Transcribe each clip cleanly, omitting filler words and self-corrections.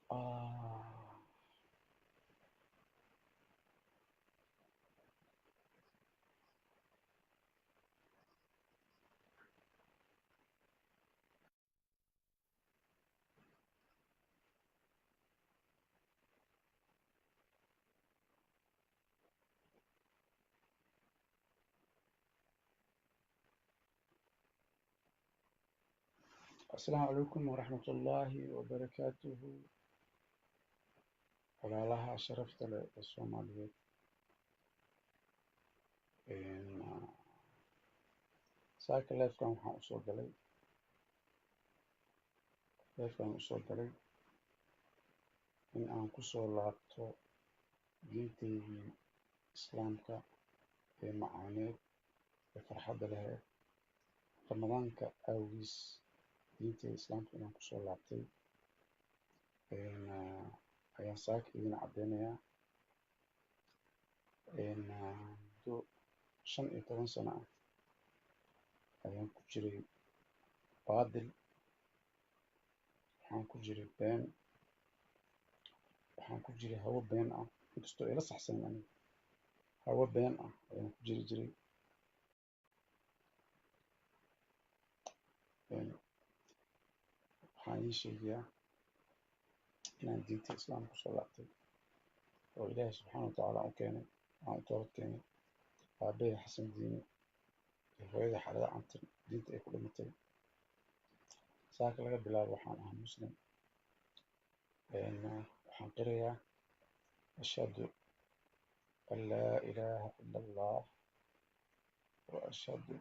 Ah. Asalaamu calaykum waraxmatullaahi wabarakaatuhu. Walaalaha sharafta leh ee Soomaaliyeed, saaka leefkan waxaan usoo galay, leefkan usoo galay in aan kusoo laabto diinteydii Islaamka ee macaaneed ee farxadda laheyd. Ramadaanka awgiis diinteyda Islaamka inaan kusoo laabtay ayaan saaka idin caddeynayaa. Muddo 15 sano ah ayaan ku jiray baadil, waxaan ku jiray been, waxaan ku jiray hawo been ah, inkastoo ila saxsanin aniga hawo been ah ayaan ku jiri jiray. Waxaan idiin sheegayaa inaan diinta Islaamka kusoo laabtay oo Ilaahay subxaana wa tacaala u keenay, aan u toobad keenay. Aabbahay Xasan Diini iyo hooyada Xalada Cantar diinta ay ku dhimatay. Saaka laga bilaabo waxaan ahaa Muslim. Waxaan qirayaa ashhadu an laa ilaaha illa Allah wa ashhadu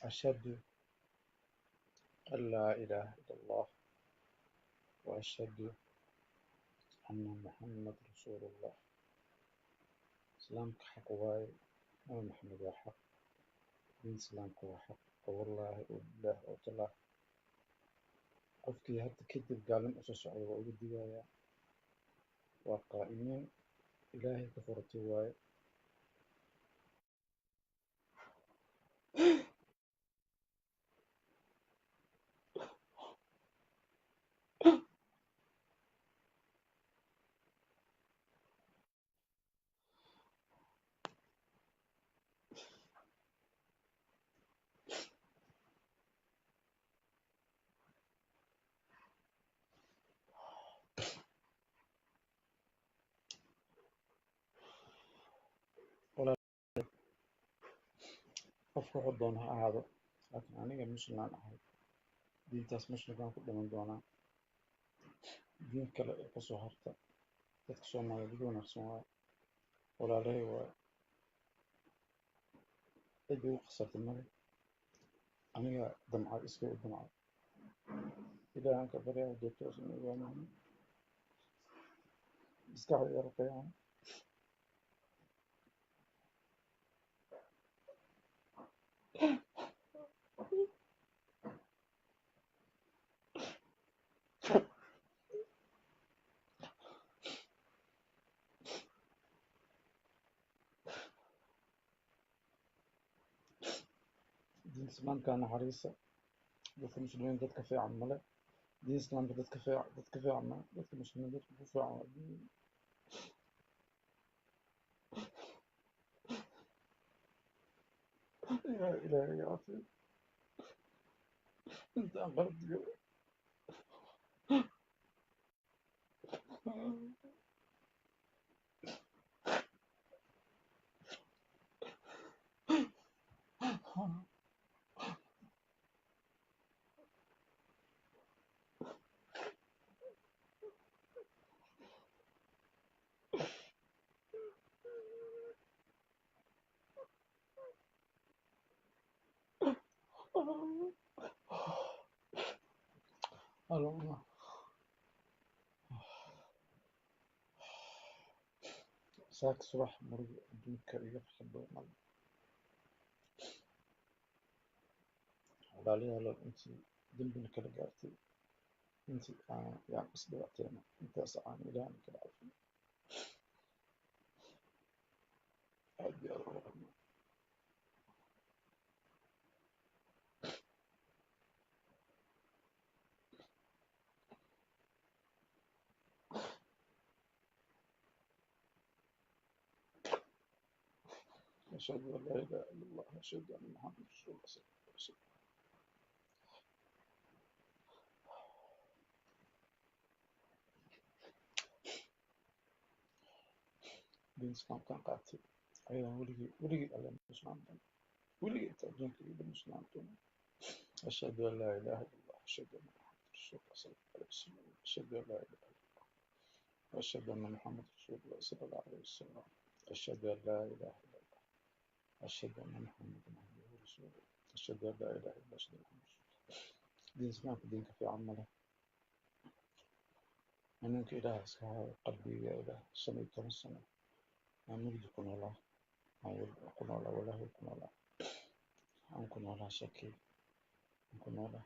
ashhadu an laa ilaaha illa Allah wa ashhadu anna Muhammad rasuulullah. Islaamka xaq waaye, Nabi Maxamed waa xaq, diin Islaamka waa xaq, oo wallaahi oo bilaah oo tallaah. Qofkii hadda kadib gaalnimo usoo socda waa uga digayaa, waa qaa'imiin Ilaahay ka furatay waaye. Qofka wuxuu doono ha ahaado, laakiin aniga muslim aan ahay, diintaas muslimkaan ku dhiman doonaa. Diin kale ee kasoo harta dadka Soomaaliyeed ugu wanaagsan waaye, walaalahay waaye, cid igu khasabtay male. Aniga damcay, iskay u damcay. Ilaahan ka baryaa joogto inuu igu maskaxda iga ruqeeyaan. Diinta Islaamka naxariisa dadka muslimiin, dadka fiican male. Diin Islaamka dadka fiican, dadka fiican male, dadka muslimiin dadka ku fiican waa diin. Yaa Ilaahay iga caafiyo inta aan qalad galo. Aloma. Saaka subax murugo adduunka iga farxad badan male. Walaalayaal, intii dembina kala gaartay, intii aan yaan isdhibaateyna, intaas aan Ilaahna kala cafin, aad iyo aad uga qabno. أشهد أن لا إله إلا الله، أشهد أن محمد رسول الله صلى الله عليه وسلم. Diin islaamkaan qaatay ayadaan weligii weligii alle muslaan doon, weligii inta adduunka iga muslaan doono. أشهد أن لا إله إلا الله، أشهد أن محمد رسول الله صلى الله عليه وسلم. أشهد أن لا إله إلا الله، أشهد أن محمد رسول الله صلى الله عليه وسلم. أشهد أن لا إله إلا الله، أشهد أن محمدا عبده ورسوله. أشهد أن لا إله إلا الله، أشهد أن محمد رسول الله. Diin islaamka diinka fiican ma leh. Hanuunka Ilaah iska hayo qalbiga. Ilaah 15 sano aan mugdi ku noolaa, aan ku noolaa walaahi, ku noolaa, aan ku noolaa shaki, aan ku noolaa.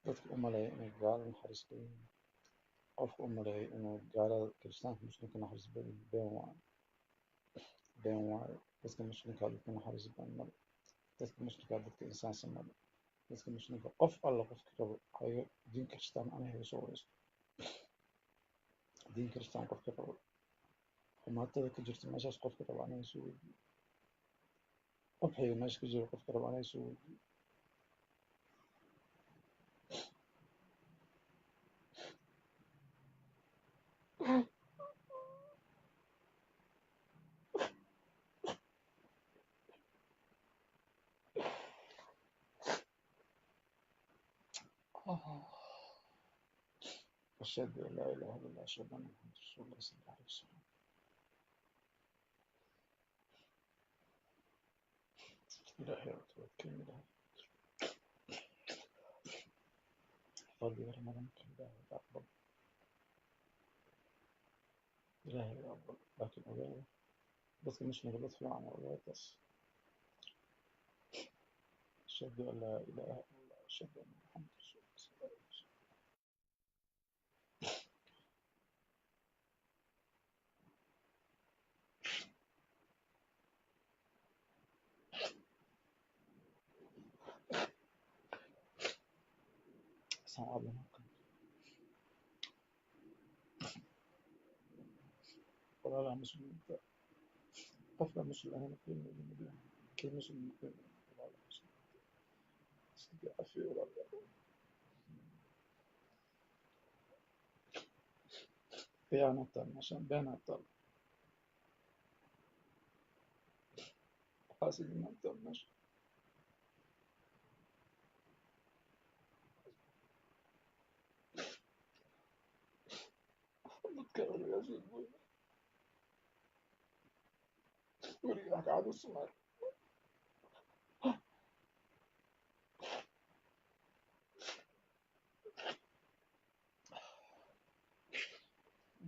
Dadka u maleeya inay gaalo naxariis leeyihiin, qofka u maleeya inuu gaalada kiristaanka muslimka naxariis badan yihiin, been waayo, been waayo. Dadka muslimka dadka naxariis badan male, dadka muslimka dadka insaansan male. Dadka muslimka qof alla qofka rabo hayo diin kiristaan aniga iga soo wareysto. Diin kiristaan qofka rabo, xumaatada ka jirta meeshaas qofka rabo aniga soo weydiiyo. Qubxiga meesha ka jiro qofka rabo aniga soo weydiiyo. أشهد أن لا إله إلا الله، أشهد أن محمد رسول الله صلى الله عليه وسلم. إلهي toobadkeen Ilaahay fadliga ramadaanka Ilaahay aqbal, Ilaahay aqbal. Laakiin ogaada, dadka muslimka dad fiican oo ogaada taas. أشهد أن لا إله إلا الله، أشهد أن محمد رسول الله صلى الله عليه وسلم. Saan halkan walaalaha muslimiinta, qofka muslim ahna qiimo idin leeyahay, kii muslim qiimo. Walaalaha muslimiinta iska cafiyo, walaalayaal. Khiyaano taal meeshaan, beenaa taal, xaasidnimo taal meesha. Dadka odayaasha gooy weliga wax kacad u samay.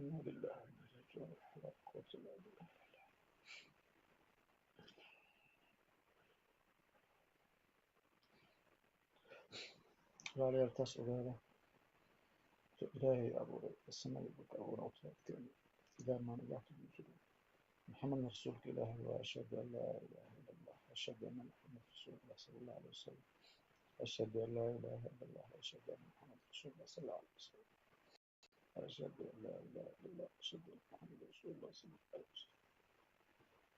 إنا لله وإنا إليه راجعون، لا قوة إلا بالله. Walaalayaal, taas ogaada. Ilaahay abuuray samada dhulka abuuray u toobadkeena. Ilaah maan ilaah ka jiro, maxamedna rasuulka Ilaahay waa. أشهد أن لا إله إلا الله، أشهد أن محمد رسول الله صلى الله عليه وسلم. أشهد أن لا إله إلا الله، أشهد أن محمد رسول الله صلى الله عليه وسلم. أشهد أن لا إله إلا الله، أشهد أن محمد رسول الله صلى الله عليه وسلم.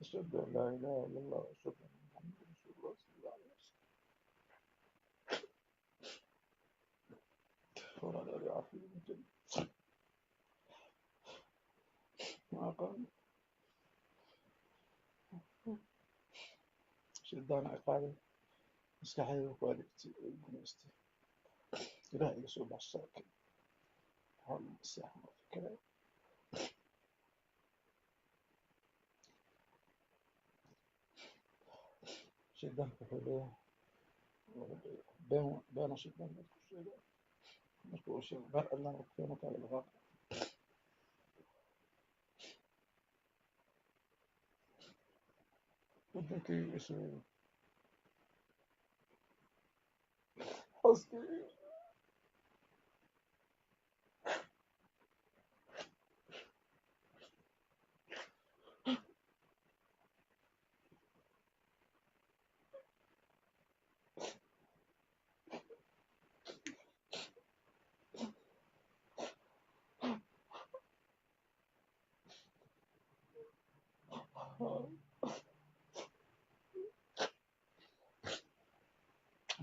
أشهد أن لا إله إلا الله، أشهد أن محمد رسول الله صلى الله عليه وسلم. Walaalayaal, caafiyo. Ma aqaan, shaydaan ay qaaday, maskaxdayda ku adeegtay oo gumaystay. Ilaah iga soo baxsha. Waxaan seexan oo fikiray. Shaydaanku wuxuu leeyahay been, beena shaydaan dadku sheega. Marka uu sheego meel cidlaan ku keeno, kaaga dhaqaaq. Wadankayga isugu xaaskayga.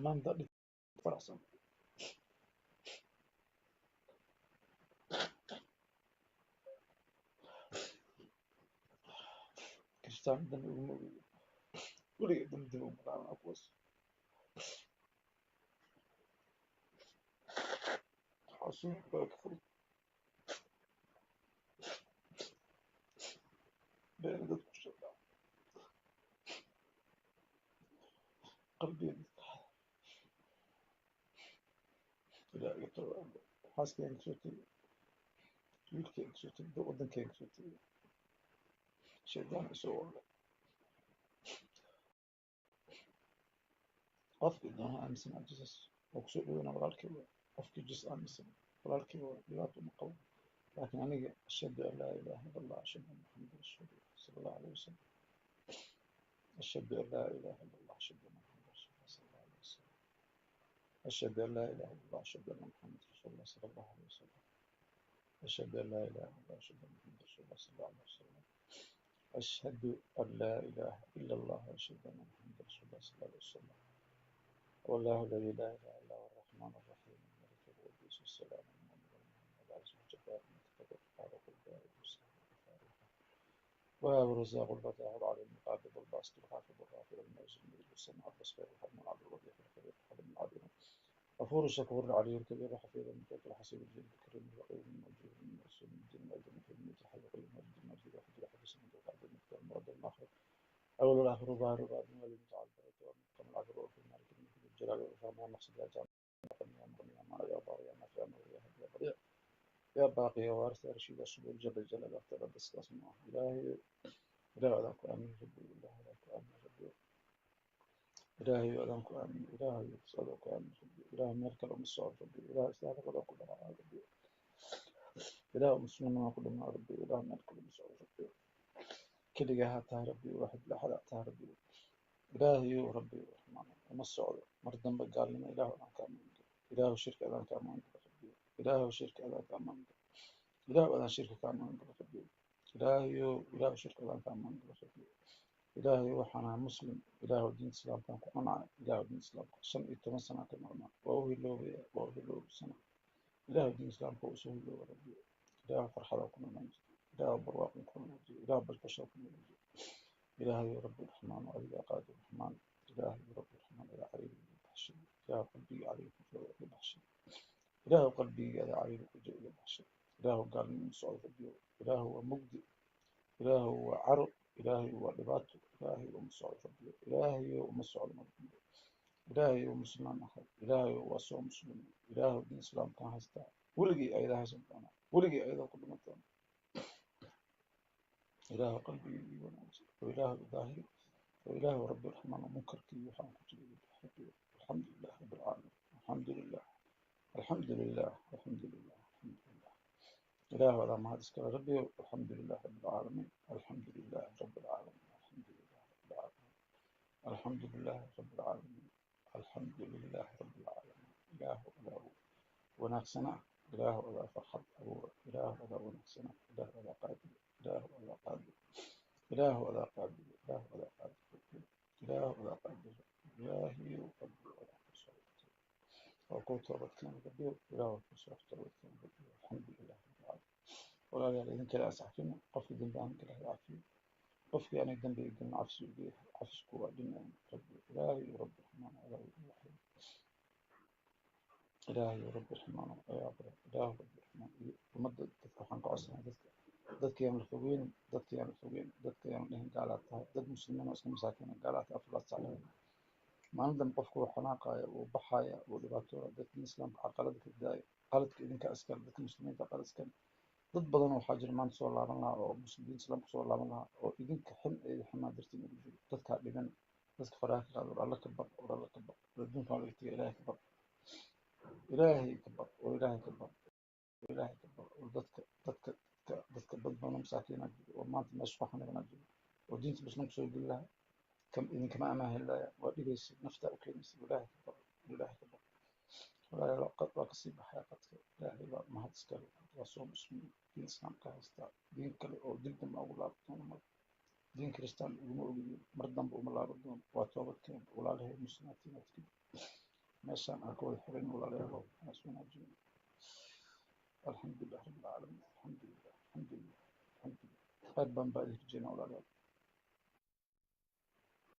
Maanta dhib faraxsan. Kristaan dambi uguma ogi, weligay dambi dib uma raacna kuwaas. Xasuun baa ka furud beena dadku sheegaa, qalbiga dadka. Ilaa iga tago, xaaskaygan kasoo tegay, wiilkaygan kasoo tegay, wadankaygan kasoo tegay, shaydaan isoo wada. Qofkii doona aaminsanaa Jesus waa kusoo dhaweynaa, walaalkay waa. Qofkii Jesus aaminsan walaalkay waa, dhibaato uma qabo. Laakiin aniga ashhadu an laa ilaaha illa Allah, ashhadu anna Muxamadan rasuulullah sala Allahu alayhi wasalam. Ashhadu an laa ilaaha illa Allah, ashhadu anna Muxamadan rasuulullah sala Allahu alayhi wasalam. Ashhadu an laa ilaaha illa Allah, ashhadu anna Muxamadan rasuulullah sala Allahu alayhi wasalam. Ashhadu an laa ilaaha illa Allah, ashhadu anna Muxamadan rasuulullah sala Allahu alayhi wasalam. Ashhadu an laa ilaaha illa Allah, ashhadu anna Muxamadan rasuulullah sala Allahu alayhi wasalam. والله الذي لا إله إلا هو الرحمن الرحيم الملك القدوس السلام المؤمن المهيمن العزيز الجبار المتكبر الخالق البارئ السهل الغفار وهاب الرزاق الفتاح العليم القابض الباسط الخافض الرافع المعز المذل السميع البصير الحليم العدل الوضيح الخبير الحليم العظيم غفور الشكور العلي الكبير الحفيظ المتوكل الحسيب الجليل الكريم الرقيب المجيب المرسل المدين المؤذن المحيي الميت الحي القيوم المجيد المجيد الواحد الأحد الصمد القادر المقتدر المرد المؤخر الأول والآخر الظاهر والباطن والمتعال البركة والمقام العدل والرؤوف المالك الملك ذو الجلال والإكرام والمقصد يا جامع يا مغني يا مانع يا ضار يا نافع يا مغني يا هادي يا بديع يا باقي يا وارث يا رشيد يا سبل جل جلاله تقدس اسمه. إلهي إلهي أذانك آمين ربي، إلهي أذانك آمين ربي، إلهي أذانك آمين، إلهي أسألك آمين ربي، إلهي مالك الأم الصعب ربي، إلهي إسلامك ولا كل ما ربي، إلهي مسلم كل ما ربي، إلهي مالك الأم الصعب ربي، keligaa ha tahay rabbi, waaxid la axad tahay rabbi. Ilaahayow rabbi raxmaan, uma socdo mar dambe gaalnimo. Ilaahu adaan ka amaan galo, ilaahu shirki adaan ka amaan galo rabbi, ilaahu shirki adaan ka amaan galo, ilaahu adaan shirki ka amaan galo rabbi. Ilaahayow, ilaahu shirki adaan ka amaan galo rabbi. Ilaahayow waxaan ahaa muslim, ilaahu diinta islaamkaan ku qancay, ilaahu diinta islaamka 15 sana ka maqnaa, waa u hiloobaya, waa u hiloobsana. Ilaahu diinta islaamka waa usoo hilooba rabbi. Ilaahu farxadaa ku noolaan jirtay, ilaahu barwaaqan ku noolaan jiray, ilaahu bashbashaa ku noolaan jiray. Ilaahayow rabbi raxmaan, adiga qaadir raxmaan. Ilaahayow rabbi raxmaan, adaa cariiri iga baxshay. Ilaahu qalbigii cariiri ku jiro iga baxshay. Ilaahu qalbigii adaa cariiri ku jiro iga baxshay. Ilaahu gaalnimo uma socdo rabbiyow. Ilaahu waa mugdi, ilaahu waa caro, ilaahay waa dhibaato. Ilaahay uma socdo rabbiyow, ilaahayow uma socdo mar dambe. Ilaahayow muslimaan ahay, ilaahayow waa soo muslimay, ilaahow diin islaamkaan haystaa, weligay ayadaa haysan doonaa, weligay ayadaa ku dhiman doonaa. Ilaahu qalbigii ii wanaaji, oo ilaahu daahiri, oo ilaahu rabbi raxmaan oo munkarkii waxaan ku jiray iga bix rabbiyow. Alxamdu lilah rabbi alcaalamiin, alxamdu lilah, alxamdu lilah, alxamdu lilah, alxamdu lilah. Ilaahu adaa mahad iskale rabbiyow. Alxamdu lilah rabbi alcaalamiin, alxamdu lilah rabbi alcaalamiin, alxamdu lilah rabbi alcaalamiin, alxamdu lilah rabbi alcaalamiin, alxamdu lilah rabbi alcaalamiin. Ilaahu adaa wanaagsana, ilaahu adaa farxad abuura, ilaahu adaa wanaagsana, ilaahu adaa qaadir, ilaahu adaa qaadir, ilaahu adaa qaadir, ilaahu adaa qaadir, ilaahu adaa qaadir. Ilaahiyow rabbi adaa kusoo qabtay oo kuu toobad keena rabbiyow, ilaahu kusoo toobad keena rabbiyow. Alxamdu lilah rabbi alcaalamiin. Walaalayaal, idinkala is cafino. Qofkii dambi aan gala ha cafiyo, qofkii aniga dambi i galin cafsi ugu yahay. Cafisku waa dhinacan Rabbi. Ilaahay iyo Rabbi Raxmaan, Ilaahay Ilaahay iyo Rabbi Raxmaan ayaa bara. Ilaahu Rabbi Raxmaan iyo ummadda, dadka waxaan ka codsanaa, dadka yaan la fogeynin, dadka yaan la fogeynin, dadka yaan la dhihin gaalaad tahay. Dad muslimiin oo iska masaakiin ah, gaalaad tahay 24 saac maalin dambe qofku wuu xanaaqaya, wuu baxaya, wuu dhibaatoonaya. Dadka islaamka carqalada ka daaya, qaladka idinka iskale, dadka muslimiinta qalad iskale. Dad badan waxaa jira maanta soo laaban lahaa oo muslimiin islaamka soo laaban lahaa oo idinka xun ee xumaa dartiin ugu jiro. Dadkaa dhiban, dadka faraha ka qaad. War Alla ka baq, war Alla ka baq, war adduunkan waa laga tegaya. Ilaahay ka baq, Ilaahay ka baq, war Ilaahay ka baq, war Ilaahay ka baq. War dadka dad badan oo masaakiina jiro oo maanta meesha ku xanibanaa jiro oo diinta muslimka soo geli lahaa, kam idinkama amaan heli lahaa. Waa dhibaysa, naftaa u keenaysa. Ilaahay ka baq, Ilaahay ka baq. Walaalayaal, qad waa kasii baxaya qadka. Ilaahay baa mahad iskale. Waa soo muslim, diin islaamka haystaa, diin kale oo dib dambe ugu laaban doono mar diin Kristaan uguma ogiyo, mar dambe uma laaban doono. Waa toobad keen. Walaalahay muslimaatiin kadib meeshaan aan ka wada xiran. Walaalayaal, aan is wanaajino. Alxamdulilah rabbil caalamiin, alxamdulilah, alxamdulilah, alxamdulilah. Khayr baan baa idin rajeynaa, walaalayaal.